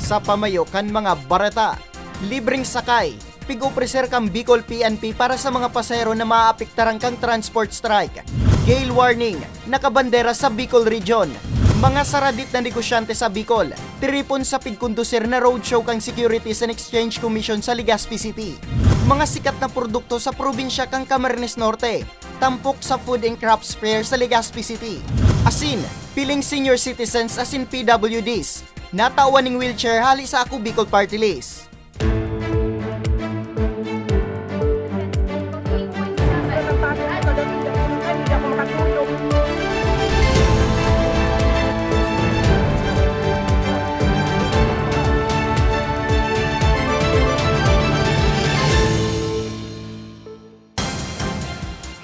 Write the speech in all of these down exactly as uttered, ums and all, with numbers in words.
Sa pamayo kan mga bareta, libreng sakay, pig-opreser kan Bicol P N P para sa mga pasahero na maaapektaran kan transport strike. Gale warning, nakabandera sa Bicol Region. Mga saradit na negosyante sa Bicol, tiripon sa pigkondusir na roadshow kan Securities and Exchange Commission sa Legazpi City. Mga sikat na produkto sa probinsya kan Camarines Norte, tampok sa Food and Crafts Fair sa Legazpi City. Asin, piling senior citizens asin P W Ds, natawan ning wheelchair hali sa Ako Bicol Party List.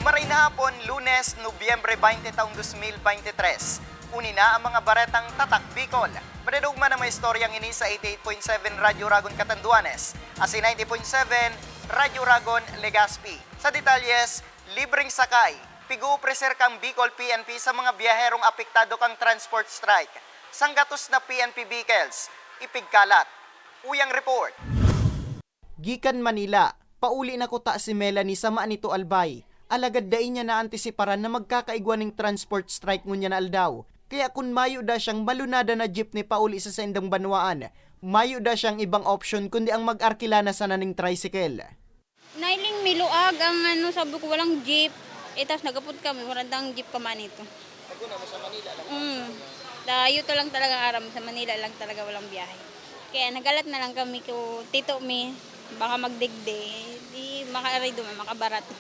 Maray na hapon, Lunes, Nobyembre twenty taong dos mil bente tres. Uni na ang mga baretang Tatak Bicol. Madadugman ang mga istoryang ini sa eighty-eight point seven Radyo Ragon Catanduanes, asin ninety point seven Radyo Ragon Legazpi. Sa detalyes, libreng sakay, pig-oopreser kan Bicol P N P sa mga biyaherong apektado kan transport strike. Sanggatos na P N P vehicles, ipigkalat. Uyang report. Gikan Manila, pauli na kuta si Melanie sa Manito, Albay. Alagad dai niya naantisiparan na magkakaigwa ning transport strike ngunyan na aldaw. Kaya kun mayo da siyang malunada na jeepney pauli sa saindang banwaan, mayo da siyang ibang opsyon kundi ang mag-arkila na sana ning tricycle. Nailing miluag ang ano, sabi ko, "Walang jeep." Eh, tas nagapot kami, walang dang jeep ka Manito. Ako na, sa Manila lang. Mm. Dayo to lang talaga ang aram, sa Manila lang talaga walang biyahe. Kaya nagalat na lang kami ko tito mi, baka magdigdi, di makaaray duman, makabarato.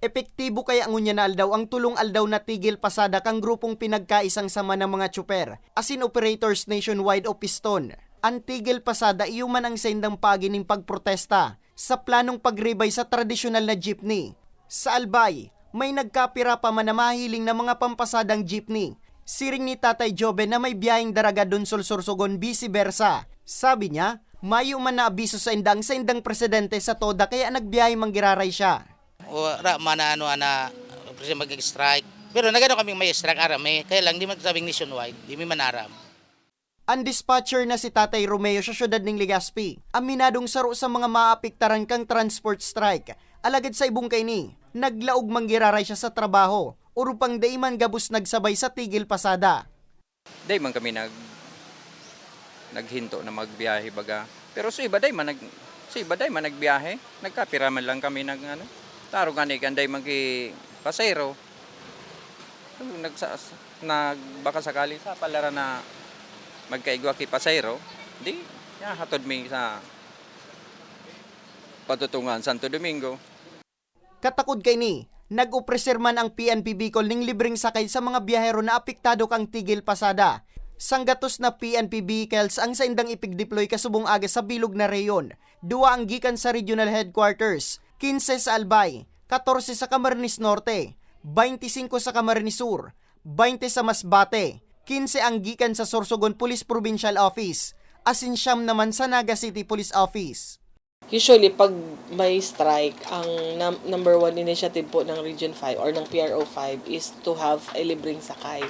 Epektibo kaya ngunyan na aldaw ang tolong aldaw na tigil pasada kan grupong pinagkaisang sama ng mga tsoper asin operators nationwide o PISTON? An tigil pasada iyo man ang saindang paagi nin pagprotesta sa planong pagribay sa tradisyonal na jeepney. Sa Albay, may nagkapira pa man na mahiling na mga pampasadang jeepney. Siring ni Tatay Joven na may biyaheng Daraga Donsol Sorsogon, vice versa. Sabi niya, mayo man naabiso sainda ang saindang presidente sa TODA kaya nagbiyahe manggiraray siya. Wara man na ano, ana, kasi mag-strike. Pero nagano kaming may strike, aram eh. Kaya lang, di man sabing nationwide, di mi man aram. Ang dispatcher na si Tatay Romeo sa siyudad ning Legazpi, aminadong saro sa mga maapektaran kan transport strike. Alagad sa ibong kaini, naglaog manggiraray siya sa trabaho, orog pang dai man gabos nagsabay sa tigil pasada. Dai man kami nag-, naghinto na magbiyahe baga. Pero sa iba dai man nag-, sa iba dai man nagbiyahe. Nagkapira man lang kami nag-, ano. Tarong ani kan dai man ki pasahero. Nagsa-, nag-, baka sakali sa palara na magkaigwa ki pasahero, di, hatod mi sa patutungan Santo Domingo. Katakod kaini, nag-opreser man ang P N P Bicol ning libreng sakay sa mga biyahero na apektado kan tigil pasada. Sanggatos na P N P vehicles ang saindang ipigdeploy kasubong aga sa bilog na rehiyon. Duwa ang gikan sa regional headquarters, quince sa Albay, katorse sa Camarines Norte, baynte singko sa Camarines Sur, baynte sa Masbate, quince ang gikan sa Sorsogon Police Provincial Office, asin siyam naman sa Naga City Police Office. Usually, pag may strike, ang num-, number one initiative po ng Region five or ng P R O five is to have a libreng sakay.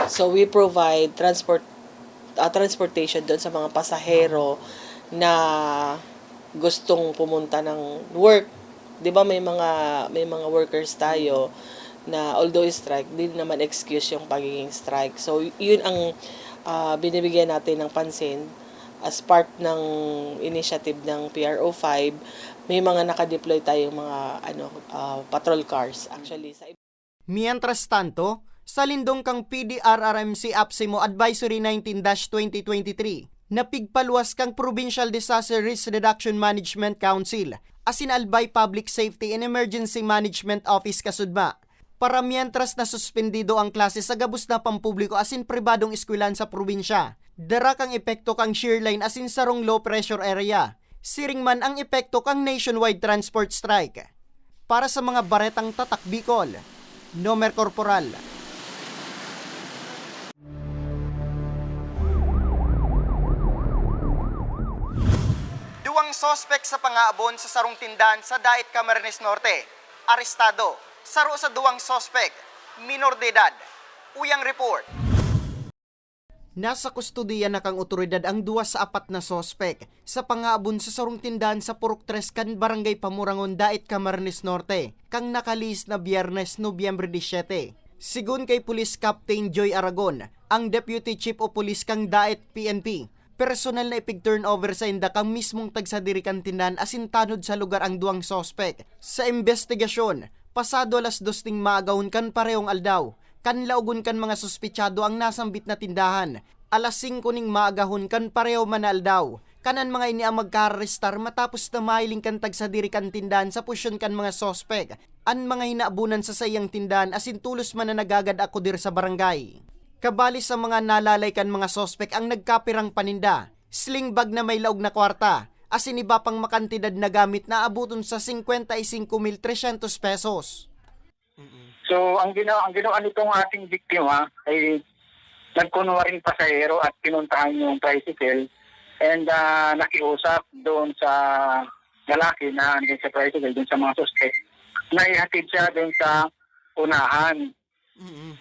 So, we provide transport, ah, transportation doon sa mga pasahero na gustong pumunta ng work. 'Di ba, may mga, may mga workers tayo na although strike, di naman excuse yung pagiging strike. So, yun ang, ah, binibigyan natin ng pansin as part ng initiative ng P R O five. May mga nakadeploy tayong mga, ano, ah, patrol cars. Actually, sa Mientras tanto, sa lindong kan P D R R M C APSEMO Advisory nineteen dash twenty twenty-three, napigpaluwas kan Provincial Disaster Risk Reduction Management Council asin Albay Public Safety and Emergency Management Office kasudma, para mientras na suspendido ang klase sa gabos na pampubliko asin pribadong eskwelahan sa probinsya. Dara kang epekto kang shear line asin sarong low pressure area. Siring man ang epekto kang nationwide transport strike. Para sa mga baretang Tatak Bicol, Nomer Corporal. Duwang suspek sa pangaabon sa sarong tindahan sa Dait, Camarines Norte, arestado. Saro sa duwang suspek, minor de edad. Uyang report. Nasa kustodiya na kan otoridad ang duwa sa apat na suspek sa pangaabon sa sarong tindahan sa Purok Tres kan Barangay Pamurangon, Daet, Camarines Norte, kan nakalihis na Biyernes, Nobyembre disiyete. Sigon kay Police Captain Joy Aragon, ang Deputy Chief of Police kan Daet P N P, personal na ipig-turnover sainda kan mismong tagsadiri kan tindahan asin tanod sa lugar ang duwang suspek. Sa imbestigasyon, pasado alas dos ning maagahon kan parehong aldaw, kan laogon kan mga suspetsado ang nasambit na tindahan. Alas singko ning maagahon kan pareho man na aldaw, kan an mga ini ang magkaarestar matapos na mahiling kan tagsadiri kan tindahan sa posyon kan mga suspek an mga hinabonan sa saiyang tindahan asin tolos man na nagagad akodir sa barangay. Kabali sa mga nalalay kan mga suspek ang nagkapirang paninda, sling bag na may laog na kwarta, asin iba pang makantidad na gamit na abuton sa singkwenta y singko mil tresyentos pesos. So, ang gina-, ang ginawa nitong ating biktima ay nagkunwaring pasahero at pinuntahan yung tricycle and, ah, nakiusap doon sa lalaki na andun sa tricycle, doon sa mga suspect, na ihatid siya doon sa unahan. Mm.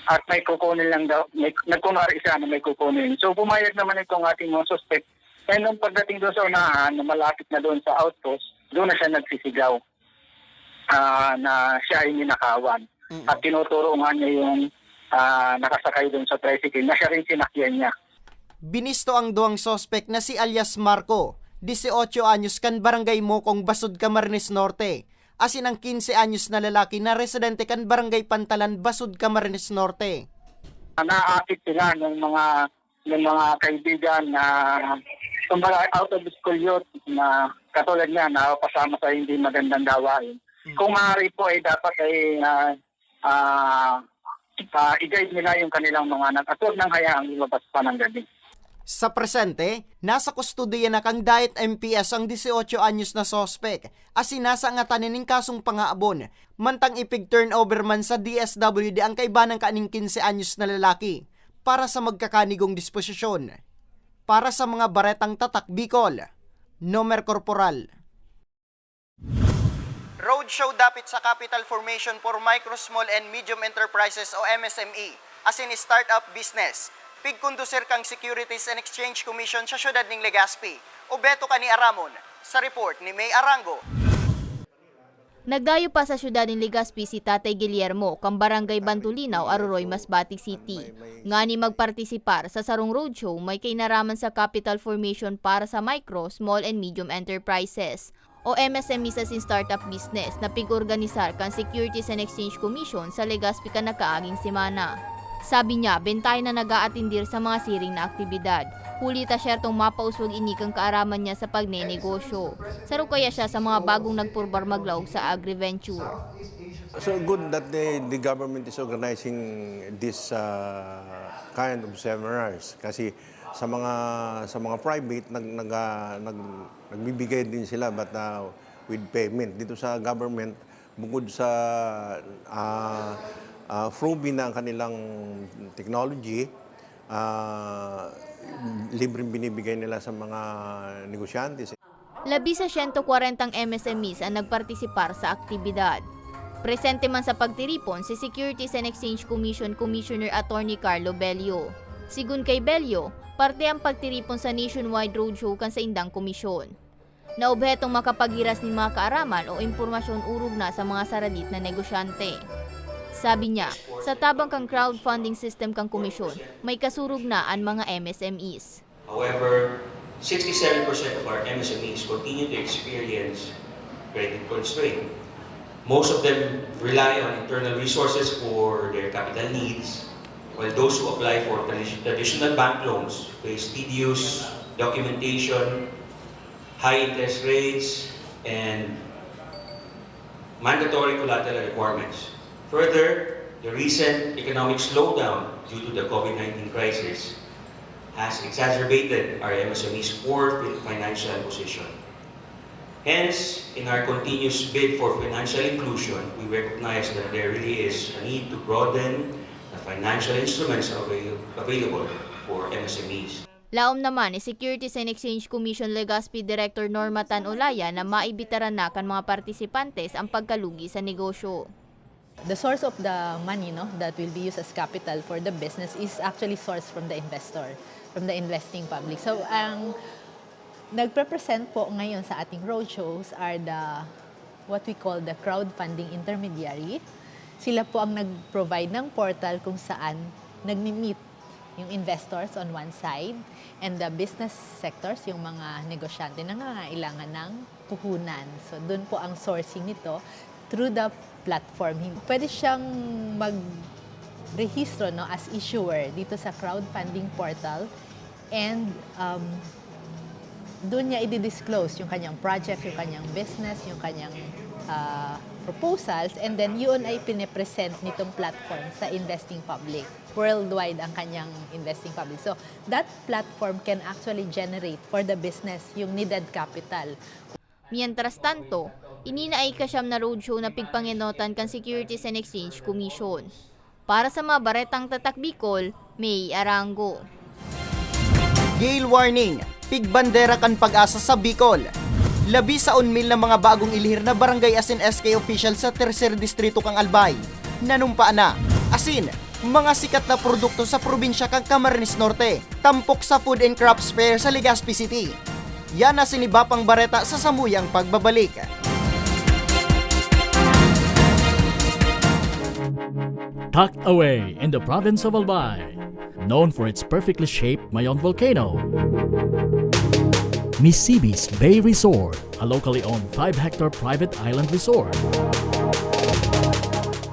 At may kukunin lang daw, may, nagkunwari siya na may kukunin. So, pumayag naman itong ating mga suspect. And nung pagdating doon sa unahan, na malapit na doon sa outpost, doon na siya nagsisigaw, ah, na siya ay ninakawan. Mm. At tinuturo nga niya yung, ah, nakasakay doon sa tricycle na siya rin sinakyan niya. Binisto ang duwang suspek na si alias Marco, dieciocho anyos, kan Barangay Mokong, Basud, Camarines Norte, asin ang quince anyos na lalaki na residente kan Barangay Pantalan, Basud, Camarines Norte. Naakit sila ng mga, ng mga kaibigan na, kumbaga, out of school youth na katulad niya, na pasama sa hindi magandang gawain. Hmm. Kung maaari po, ay dapat ay, ah, ah, ah, i-guide nila yung kanilang mga anak at huwag nang hayaang lumabas pa ng gabi. Sa presente, nasa kustodiya na kan Daet M P S ang dieciocho anyos na suspek, asin nasa ngatanan nin kasong pangaabon, mantang ipig-turnover man sa D S W D ang kaiba nang kaning quince anyos na lalaki para sa magkakanigong disposisyon. Para sa mga Baretang Tatak Bicol, Nomer Corporal. Roadshow dapit sa Capital Formation for Micro, Small and Medium Enterprises o M S M E, asin Startup Business. Pigkondusir kan Securities and Exchange Commission sa siyudad nin Legazpi. Obheto kan ni Aramon, sa report ni May Arango. Nagdayo pa sa siyudad nin Legazpi si Tatay Guillermo, kan Barangay Bantulinaw, Aroroy, Masbate City, ngani magpartisipar sa sarong roadshow may kainaraman sa Capital Formation para sa Micro, Small and Medium Enterprises o M S M Es asin startup business na pig-organisar kan Securities and Exchange Commission sa Legazpi kan nakaaging semana. Sabi niya, bentahe na nag-aatindir sa mga siring na aktibidad, huli ta syertong mapauswag ini kan kaaraman niya sa pagnenegosyo. Saro kaya siya sa mga bagong nagpurbar maglaog sa agriventure. So good that the, the government is organizing this, uh, kind of seminars kasi sa mga, sa mga private, nag-, nag-, ah, nag-, nagbibigay din sila, but, ah, with payment. Dito sa government, bukod sa, ah, ah, proven na ang kanilang technology, ah, libreng binibigay nila sa mga negosyante. Labi sa siyento kwarentang M S M Es ang nagpartisipar sa aktibidad. Presente man sa pagtiripon si Securities and Exchange Commission Commissioner Attorney Carlo Bello. Sigon kay Bello, parte ang pagtiripon sa nationwide roadshow kan saindang komisyon. Naobhetong makapaghiras nin mga kaaraman o impormasyon orog na sa mga saradit na negosyante. Sabi niya, sa tabang kan crowdfunding system kan komisyon, may kasurog na an mga M S M Es. However, sixty-seven percent of our M S M Es continue to experience credit constraint. Most of them rely on internal resources for their capital needs, while those who apply for tradi-, traditional bank loans face tedious documentation, high interest rates, and mandatory collateral requirements. Further, the recent economic slowdown due to the COVID nineteen crisis has exacerbated our M S M Es' poor fin-, financial position. Hence, in our continuous bid for financial inclusion, we recognize that there really is a need to broaden the financial instruments avail-, available for M S M Es. Laom naman ni Securities and Exchange Commission Legazpi Director Norma Tan Olaya na maibitaran na kan mga partisipantes ang pagkalugi sa negosyo. The source of the money, no, that will be used as capital for the business is actually sourced from the investor, from the investing public. So, ang nagpe-present po ngayon sa ating roadshows are the, what we call the crowdfunding intermediary. Sila po ang nag-provide ng portal kung saan nagmi-meet yung investors on one side and the business sectors, yung mga negosyante na nangangailangan ng puhunan. So, dun po ang sourcing nito through the platform. Hin-, pwede siyang magrehistro, no, as issuer dito sa crowdfunding portal and, um, dun niya i-disclose yung kanyang project, yung kanyang business, yung kanyang, ah, proposals, and then yun ay pine-present nitong platform sa investing public. Worldwide ang kanyang investing public. So, that platform can actually generate for the business yung needed capital. Mientras tanto, ini na ay ikasyam na roadshow na pigpangenotan kan Securities and Exchange Commission. Para sa mga baretang Tatak Bicol, May Arango. Gale warning! Pigbandera kan PAGASA sa Bicol. Labi sa unmil na mga bagong ilihir na barangay asin S K official sa Tercer Distrito kan Albay, nanumpa na. Asin, mga sikat na produkto sa probinsya kan Camarines Norte, tampok sa Food and Crops Fair sa Legazpi City. Yan asin iba pang bareta sa samuyang pagbabalik. Tucked away in the province of Albay, known for its perfectly shaped Mayon volcano, Misibis Bay Resort, a locally owned five-hectare private island resort.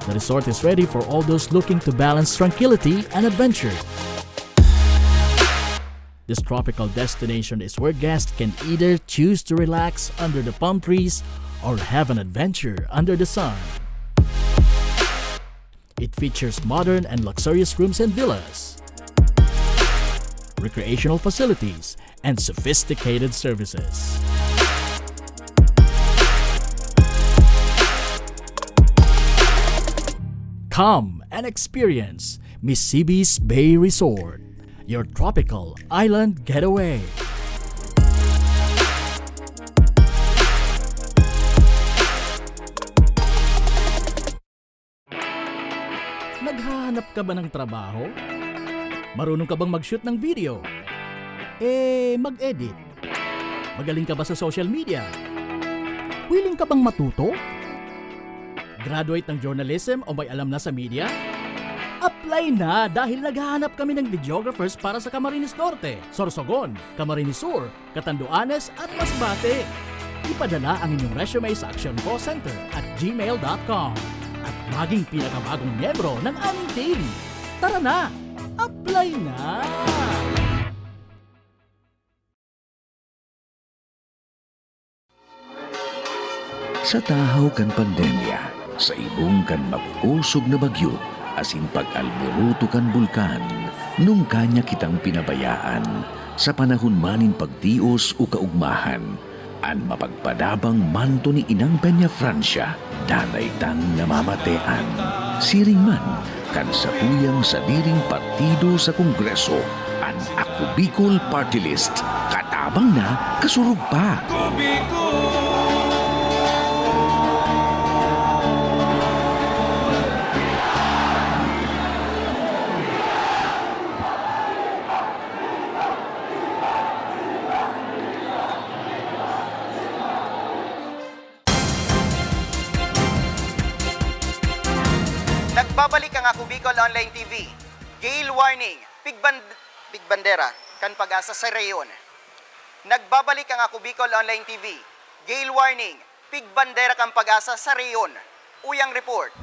The resort is ready for all those looking to balance tranquility and adventure. This tropical destination is where guests can either choose to relax under the palm trees or have an adventure under the sun. It features modern and luxurious rooms and villas, recreational facilities, and sophisticated services. Come and experience Misibis Bay Resort, your tropical island getaway. Naghahanap ka ba ng trabaho? Marunong ka bang mag-shoot ng video? Eh, mag-edit? Magaling ka ba sa social media? Willing ka bang matuto? Graduate ng journalism o may alam na sa media? Apply na dahil naghahanap kami ng videographers para sa Camarines Norte, Sorsogon, Camarines Sur, Catanduanes at Masbate. Ipadala ang inyong resume sa actioncallcenter at gmail dot com at maging pinakabagong miyembro ng aming team. Tara na! Apply na! Sa tahaw kan pandemya, sa ibong kan makukosog na bagyo asin pag-alboroto kan bulkan, nungka niya kitang pinabayaan sa panahon man nin pagtios o kaugmahan. An mapagpadabang manto ni Inang Peñafrancia, danay tang namamatean. Siring man kan satuyang sadiring partido sa Kongreso, an Ako Bicol Party List, katabang na, kasurog pa. Nagbabalik ang Ako Bicol Online T V. Gale warning, pigban-, pigbandera kan PAGASA sa rehiyon. Nagbabalik ang Ako Bicol Online T V. Gale warning, pigbandera kan PAGASA sa rehiyon. Uyang report.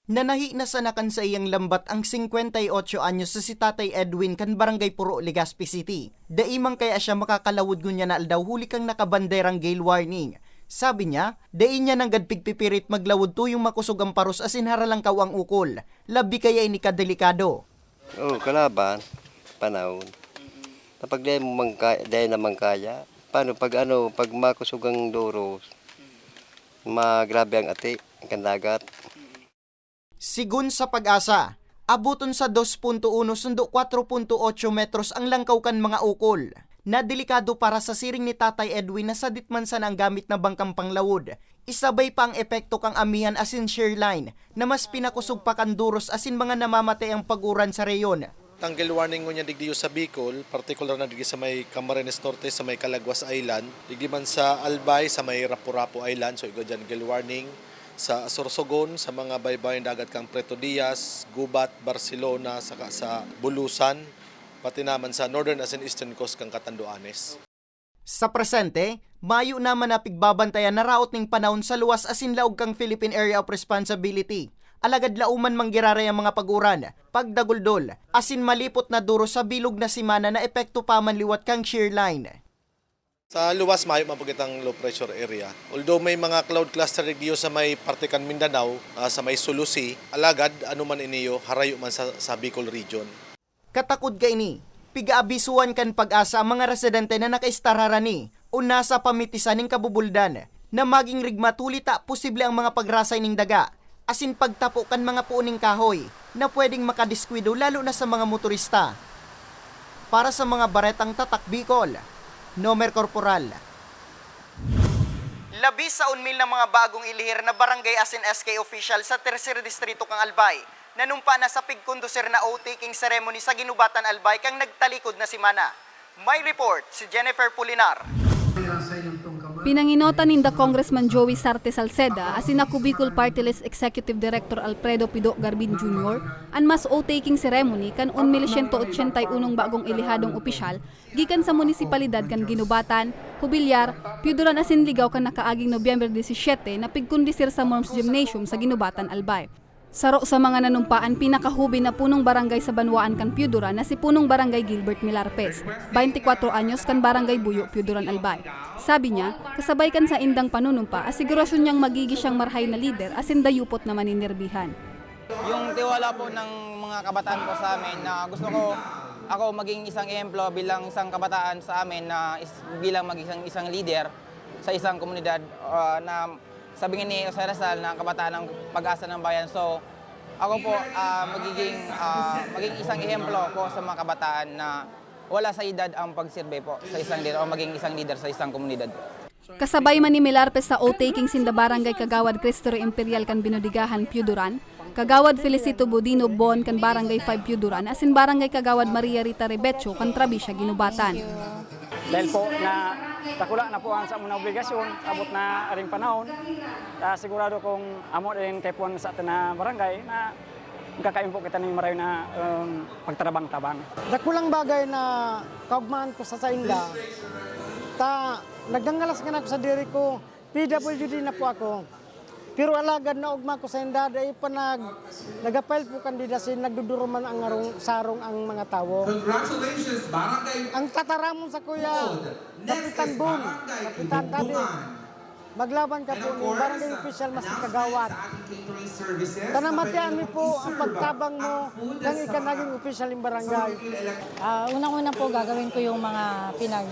Nanahi na sana kan saiyang lambat ang singkwenta y otso anyos na si Tatay Edwin kan Barangay Puro, Legazpi City. Dai man kaya siya makakalawod ngunyan na aldaw huli kan nakabanderang gale warning. Sabi niya, dai niya nanggad pigpipirit maglawod tuyong makosog ang paros asin haralangkaw ang ukol, labi kaya ini kadelikado. Oo, kalaban, panahon. Kapag dai mo man kaya, dai naman kaya, paano pag ano, pag makosog ang doros, magrabe ang ati kan dagat. Sigon sa PAGASA, aboton sa dos punto uno sundo kwatro punto otso metros ang langkaw kan mga ukol. na delikado para sa siring ni Tatay Edwin na sadit man sana ang gamit na bangkang panglawod. Isabay pa ang epekto kan amihan asin shear line na mas pinakosog pa kan duros asin mga namamatay ang pag-uran sa rehiyon. Tanggil warning ngunyan digdi sa Bicol, partikular na digdi sa may Camarines Norte, sa may Calaguas Island, digdi man sa Albay, sa may Rapu-Rapu Island, so igwa dyan gale warning. Sa Sorsogon, sa mga baybayon dagat kan Preto Diaz, Gubat, Barcelona, saka sa Bulusan, pati naman sa northern asin eastern coast kan Catanduanes. Sa presente, mayo naman na pigbabantayan na raot ning panahon sa luwas asin laog kan Philippine Area of Responsibility. Alagad laoman man giraray ang mga pag-uran, pagdaguldol, asin malipot na duros sa bilog na semana na epekto pa man liwat kan shear line. Sa luwas, mayo man po kitang low pressure area. Although may mga cloud cluster digdi sa may parte kan Mindanao, ah, sa may Sulu Sea, alagad ano man iniyo, harayo man sa, sa Bicol region. Katakod kaini, pig-aabisuhan kan PAGASA ang mga residente na nakaistar harani o nasa pamitisan ning kabubuldan na maging rigmat huli ta posible ang mga pagrasay ning daga asin pagtapo kan mga puon ning kahoy na pwedeng makadiskuido lalo na sa mga motorista. Para sa mga baretang Tatak Bicol, Nomer Corporal. Labi sa unmil na mga bagong ilihir na barangay asin S K official sa Tercer Distrito kan Albay nanumpa na sa pigkondusir na oath-taking ceremony sa Guinobatan, Albay kan nagtalikod na semana. May report si Jennifer Pulinar. Pinanginotan ninda Congressman Joey Sarte Salceda asin Ako Bicol Party List Executive Director Alfredo Pido Garbin Junior an mass oath-taking ceremony kan un mil siyento otsenta y unong bagong elehadong opisyal gikan sa munisipalidad kan Guinobatan, Jubilar, Pioduran asin Ligao kan nakaaging Nobyembre disisiete na pigkondisir sa Morms Gymnasium sa Guinobatan, Albay. Saro sa mga nanumpa an pinakahoben na punong barangay sa banwaan kan Pioduran na si Punong Barangay Gilbert Milarpes, baynti kwatro anyos, kan Barangay Buyo, Pioduran, Albay. Sabi niya, kasabay kan saindang panunumpa, asigurasyon niyang magigi siyang marahay na lider asin dayupot na maninerbihan. Yung tiwala po ng mga kabataan po sa amin na gusto ko ako maging isang ehemplo bilang isang kabataan sa amin na is, bilang maging isang, isang leader sa isang komunidad ah, na sabi nga ni Jose Rizal na kabataan ng pag-asa ng bayan. So ako po ah, magiging ah, maging isang ehemplo po sa mga kabataan na wala sa edad ang pagsirbe po sa isang leader o maging isang leader sa isang komunidad. Kasabay man ni Milarpes sa oath-taking sinda Barangay Kagawad Cristo Rey Imperial kan Binodigahan, Pioduran, Kagawad Felicito Bodino Bon kan Barangay five Pioduran asin Barangay Kagawad Maria Rita Rebecho kan Trabisia, Guinobatan. Dahil po na dakula na po ang sa mga obligasyon, abot na aring panahon, ah, sigurado kung amo din kay puwan sa atin na barangay na magkakain po kita ng marayo na um, pagtarabang-tabang. Dakulang bagay na kaugmaan ko sa sainda, ta nagngangalas-ngalas ako sa diri ko, P W D na po ako. Pero alagad naugma ko sainda, dai pa nag, nagapile po kandida sin nagduduruman ang ngarong sarong ang mga tawo. Congratulations, Barangay Ang tataramon sa kuya, Kapitan Bon, Kapitan Tabi. Maglaban ka po ni barangay official mas kagawad. Tanamatian mi po ang pagtabang mo nang ika naging official ng barangay. Ah, unang-una po gagawin ko yung mga pinag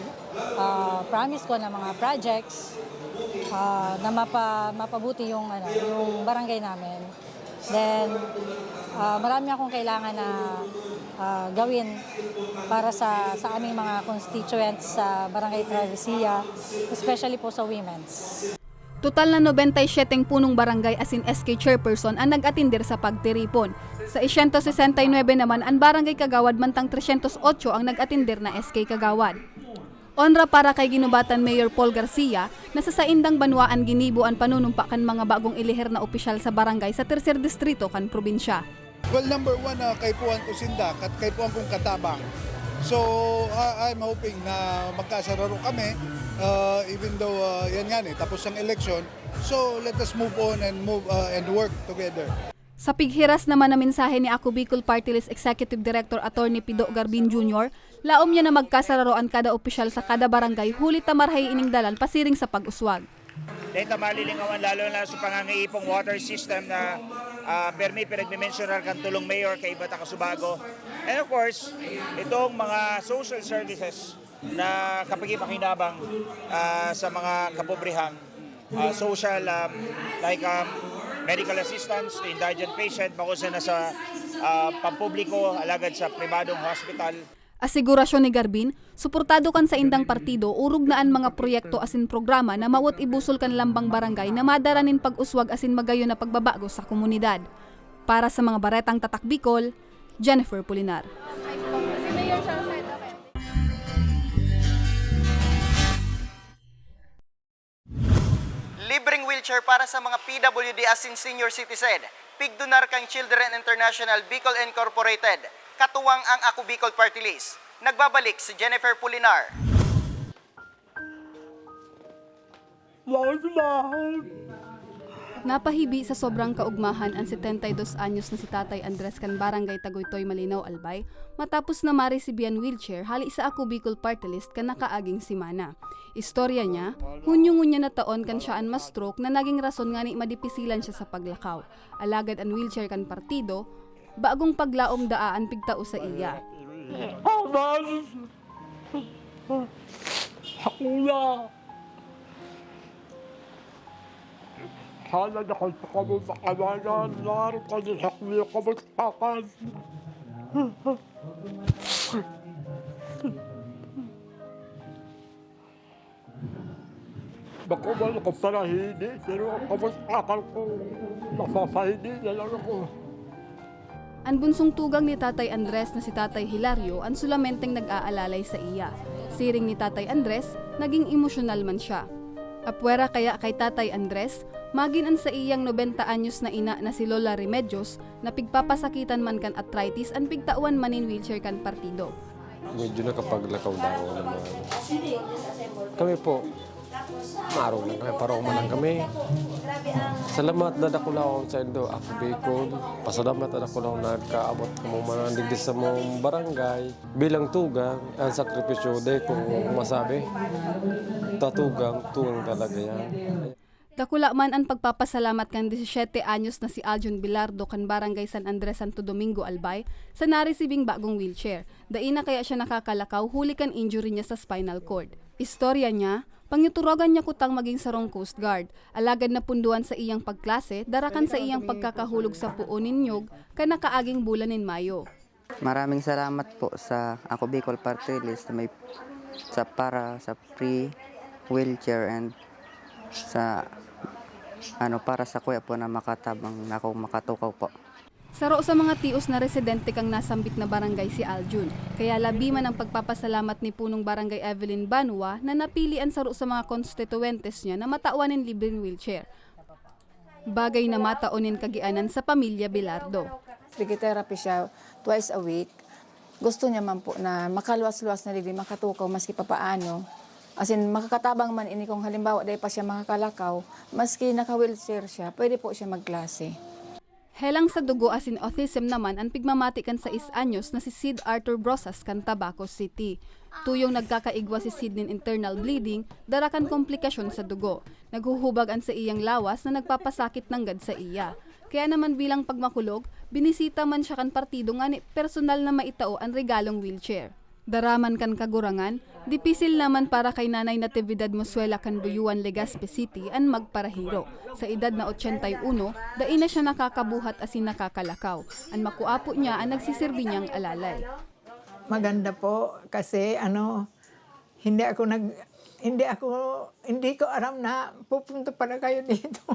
ah, promise ko na mga projects ah, na mapa, mapabuti yung ano, yung barangay namin. Then, ah, marami akong kailangan na ah, gawin para sa, sa aming mga constituents sa Barangay Travesilla, especially po sa women's. Total na nobenta y siyete punong barangay asin S K chairperson ang nag-atender sa pagtiripon. Sa siyento sesenta y nuebe naman an barangay kagawad mantang tresyentos otso ang nag-atender na S K kagawad. Onra para kay Guinobatan Mayor Paul Garcia na sa saindang banwaan ginibo an panunumpa kan mga bagong elehir na opisyal sa barangay sa Tercer Distrito kan probinsya. Well, number one, uh, kaipuhan ko sinda, kat kaipuhan kong katabang. So, uh, I'm hoping na magkasararo kami, uh, even though uh, yan nga eh, tapos ang election. So, let us move on and move uh, and work together. Sa pighiras naman na mensahe ni Ako Bicol Party List Executive Director Attorney Pido Garbin Junior, laom niya na magkasararo an kada opisyal sa kada barangay huli ta marahay ining dalan pasiring sa pag-uswag. Dahil ta malilingawan lalo na sa pangangaipong water system na ah, permi pinagmimensyonar kan tulong mayor kay Bata Kasubago. And of course, itong mga social services na kapagipakinabang ah, sa mga kapobrehang ah, social um, like um, medical assistance to indigent patient, bako sa nasa ah, pampubliko, alagad sa pribadong hospital. Asigurasyon ni Garbin, suportado kan saindang partido orog na an mga proyekto asin programa na mawot ibusol kan lambang barangay na madara nin pag-uswag asin magayon na pagbabago sa komunidad. Para sa mga baretang Tatak Bicol, Jennifer Pulinar. Libreng wheelchair para sa mga P W D asin senior citizen. Pigdonar kan Children International Bicol Incorporated. Katuwang ang Ako Bicol Party List. Nagbabalik si Jennifer Pulinar. Laos, laos. Napahibi sa sobrang kaugmahan an setenta y dos anyos na si Tatay Andres kan Barangay Tagoytoy, Malinao, Albay, matapos na maresibi an wheelchair hali sa Ako Bicol Party List kan nakaaging semana. Istorya niya, Hunyo ngunyan na taon kan siya an ma-stroke na naging rason ngani madipisilan siya sa paglakaw. Alagad an wheelchair kan partido, bagong paglaom daa an pigtao sa iya. Aman! Hakuna! Sana nakasakabot sa kawanan, laro ka din hakuna ka magtakan. Bako man ako parahidi, pero ang kabos-akan ko, nasasahidi na lang ako. An bunsong tugang ni Tatay Andres na si Tatay Hilario an solamenteng nag-aalalay sa iya. Siring ni Tatay Andres, naging emosyonal man siya. Apwera kaya kay Tatay Andres, magin an saiyang nobenta anyos na ina na si Lola Remedios, na pigpapasakitan man kan arthritis an pigtawan man nin wheelchair kan partido. Medyo nakapaglakaw-lakaw naman. Kami po, maarog lang kami, parong man lang kami. Salamat na dakulaon sa indo, Ako Bicol. Pasalamat na dakulaon na nagkaabot kamo man digdi sa mong barangay. Bilang tugang, ang sakripisyo, di ko masabi. Tatugang, tugang talaga yan. Dakula man an pagpapasalamat kan disisiete anyos na si Aljun Bilardo kan Barangay San Andres, Santo Domingo, Albay, sa naresibing bagong wheelchair. Dai na kaya siya nakakalakaw huli kan injury niya sa spinal cord. Istorya niya, pangiturogan niya kutang magin sarong Coast Guard, alagad napunduan sa iyang pagklase, dara kan sa iyang pagkakahulog sa poon nin nyog kan nakaaging bulan nin Mayo. Maraming salamat po sa Ako Bicol Party List na may sa, para sa free wheelchair and sa, ano, para sa kuya po na makatabang na akong makatukaw po. Saro sa mga tios na residente kan nasambit na barangay si Aljun, kaya labi man ang pagpapasalamat ni Punong Barangay Evelyn Banua na napili an saro sa mga konstituwentes niya na matawan nin libreng wheelchair. Bagay na matao nin kagianan sa pamilya Bilardo. Physiotherapy siya twice a week. Gusto niya man po na makaluwas-luwas na digdi, makatukaw maski papaano. As in, makakatabang man ini kung halimbawa dai pa siya makakalakaw, maski naka-wheelchair siya, pwede po siya magklase. Helang sa dugo asin autism naman an pigmamati kan sais anyos na si Sid Arthur Brosas kan Tabaco City. Tuyong nagkakaigwa si Sid nin internal bleeding, dara kan komplikasyon sa dugo. Naghuhubag an saiyang lawas na nagpapasakit nanggad saiya. Kaya naman bilang pagmakulog, binisita man siya kan partido ngani personal na maitao an regalong wheelchair. Dara man kan kagurangan, dipisil naman para kay Nanay Natividad Mosuela kan Buyuan, Legazpi City, an magparahiro. Sa edad na ochenta y uno, dai na siya nakakabuhat asin nakakalakaw. An makua po niya an nagsisirbi niyang alalay. Maganda po kasi, ano, hindi ako nag-, hindi ako, hindi ko aram na pupunta pala kayo dito.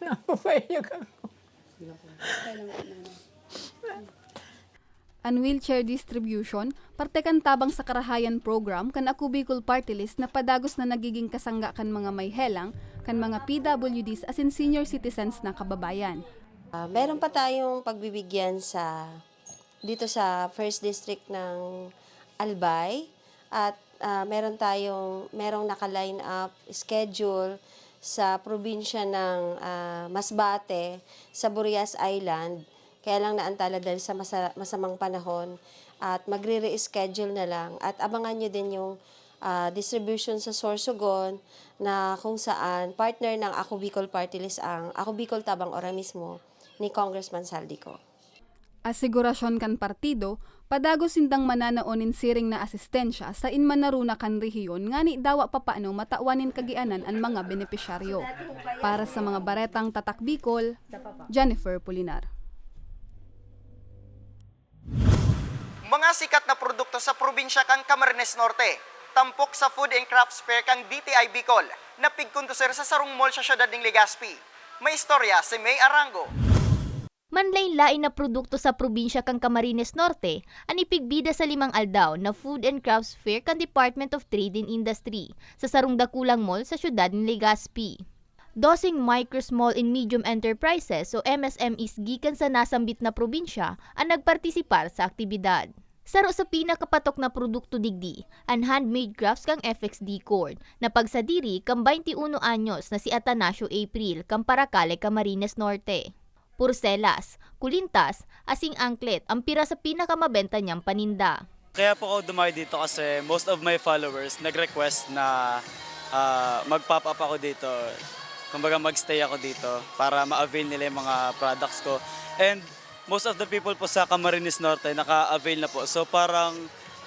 Napapaiyak ako. An wheelchair distribution, parte kan Tabang sa Karahayan program kan Ako Bicol Party List na padagos na nagiging kasangga kan mga may helang, kan mga P W Ds asin senior citizens na kababayan. Ah, meron pa tayong pagbibigyan sa, dito sa First District ng Albay at, ah, meron tayong, merong naka-line up schedule sa probinsya ng, ah, Masbate, sa Burias Island. Kaya lang naantala dahil sa masa-, masamang panahon at magre-reschedule na lang. At abangan nyo din yung, ah, distribution sa Sorsogon na kung saan partner ng Ako Bicol Party List ang Ako Bicol Tabang Ora mismo ni Congressman Zaldy Co. Asigurasyon kan partido, padagos sindang mananao nin siring na asistensya sain man naruna kan rehiyon ngani dawa papano matawan nin kagianan an mga benepisyaryo. Para sa mga baretang Tatak Bicol, Jennifer Pulinar. Mga sikat na produkto sa probinsya kan Camarines Norte, tampok sa Food and Crafts Fair kan D T I Bicol, na pigkondusir sa sarong mall sa siyudad nin Legazpi. May istorya si May Arango. Manlain-lain na produkto sa probinsya kan Camarines Norte an ipigbida sa limang aldaw na Food and Crafts Fair kan Department of Trade and Industry sa sarong dakulang mall sa siyudad nin Legazpi. Doseng micro, small and medium enterprises o M S M Es gikan sa nasambit na probinsya an nagpartisipar sa aktibidad. Saro sa pinakapatok na produkto digdi, an handmade crafts kan F X Decor, na pagsadiri kan baynte uno anyos na si Atanasio April kan Paracale, Camarines Norte. Porselas, kulintas, asing angklet an pira sa pinakamabenta niyang paninda. Kaya po ako dumayo dito kasi most of my followers nag-request na, ah, mag-pop up ako dito. Kumbaga, mag-stay ako dito para ma-avail nila yung mga products ko. And most of the people po sa Camarines Norte naka-avail na po. So, parang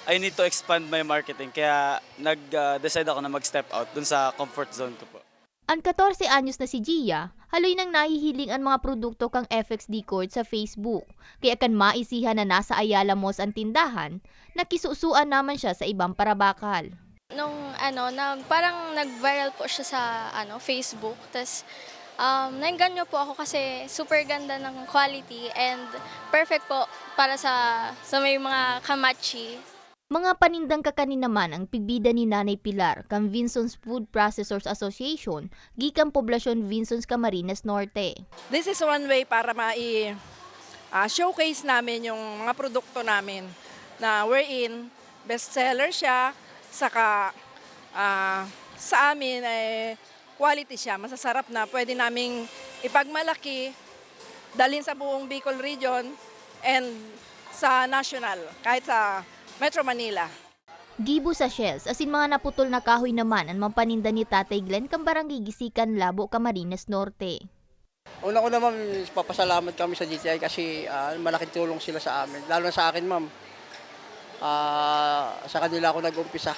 I need to expand my marketing. Kaya nag, ah, decide ako na mag-step out dun sa comfort zone ko po. An katorse anyos na si Gia, haloy nang nahihiling an mga produkto kan F X Decor sa Facebook. Kaya kan maisihan na nasa Ayala Malls an tindahan, nakisusuan naman siya sa ibang parabakal. Nung ano, nag-, parang nag-viral po siya sa ano, Facebook. Tas, um, naengganyo po ako kasi super ganda ng quality and perfect po para sa, sa may mga kamachi. Mga panindang kakanin naman ang pigbida ni Nanay Pilar kan Vinson's Food Processors Association gikan Poblacion Vinson's, Camarines Norte. This is one way para mai-, ah, showcase namin yung mga produkto namin na wherein bestseller siya, saka, ah, sa amin, eh, quality siya, masasarap na pwede naming ipagmalaki, dalhin sa buong Bicol region and sa national, kahit sa Metro Manila. Gibo sa shells asin mga naputol na kahoy naman an mga paninda ni Tatay Glenn kan Barangay Gisikan, Labo, Camarines Norte. Una-una, ma'am, papasalamat kami sa D T I kasi, ah, malaking tulong sila sa amin. Lalo na sa akin, ma'am. Ah, sa kanila ako nag-umpisa.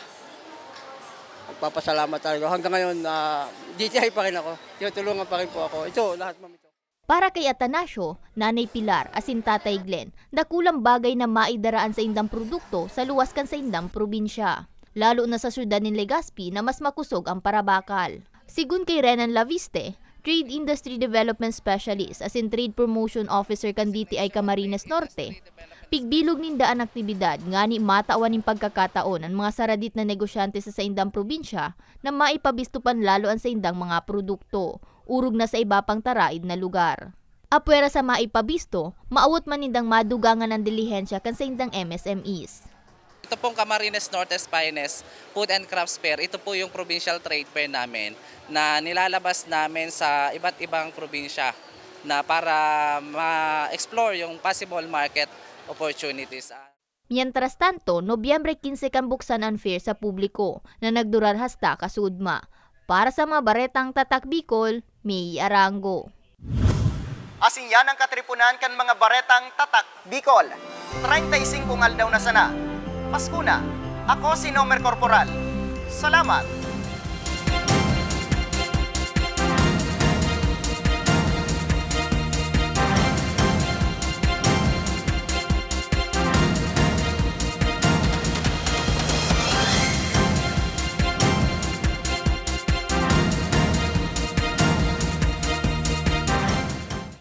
Nagpapasalamat talaga. Hanggang ngayon, ah, D T I pa rin ako. Tinutulungan pa rin po ako. Ito, lahat, ma'am, ito. Para kay Atanasio, Nanay Pilar, asin Tatay Glenn, dakulang bagay na maidara an saindang produkto sa luwas kan saindang probinsya, lalo na sa syudad nin Legazpi na mas makosog an parabakal. Sigon kay Renan Laviste, Trade Industry Development Specialist asin Trade Promotion Officer kan D T I Camarines Norte, pigbilog ninda an aktibidad ngani matawan nin pagkakataon an mga saradit na negosyante sa saindang probinsya na maipabisto pan lalo an saindang mga produkto, orog na sa iba pang taraid na lugar. Apwera sa maipabisto, maawot man nindang madugangan an dilihensya kan saindang M S M Es. Ito pong Camarines Norte's Finest Food and Crafts Fair, ito po yung provincial trade fair namin na nilalabas namin sa iba't ibang probinsya na para ma-explore yung possible market opportunities. Mientras tanto, Nobyembre quince kan buksan an fair sa publiko na nagdurar hasta kasuodma. Para sa mga baretang Tatak Bicol, May Arango. Asin yan ang katripunan kan mga baretang Tatak Bicol. Treinta y cinco aldaw na sana. Pasko na. Ako si Nomer Corporal. Salamat.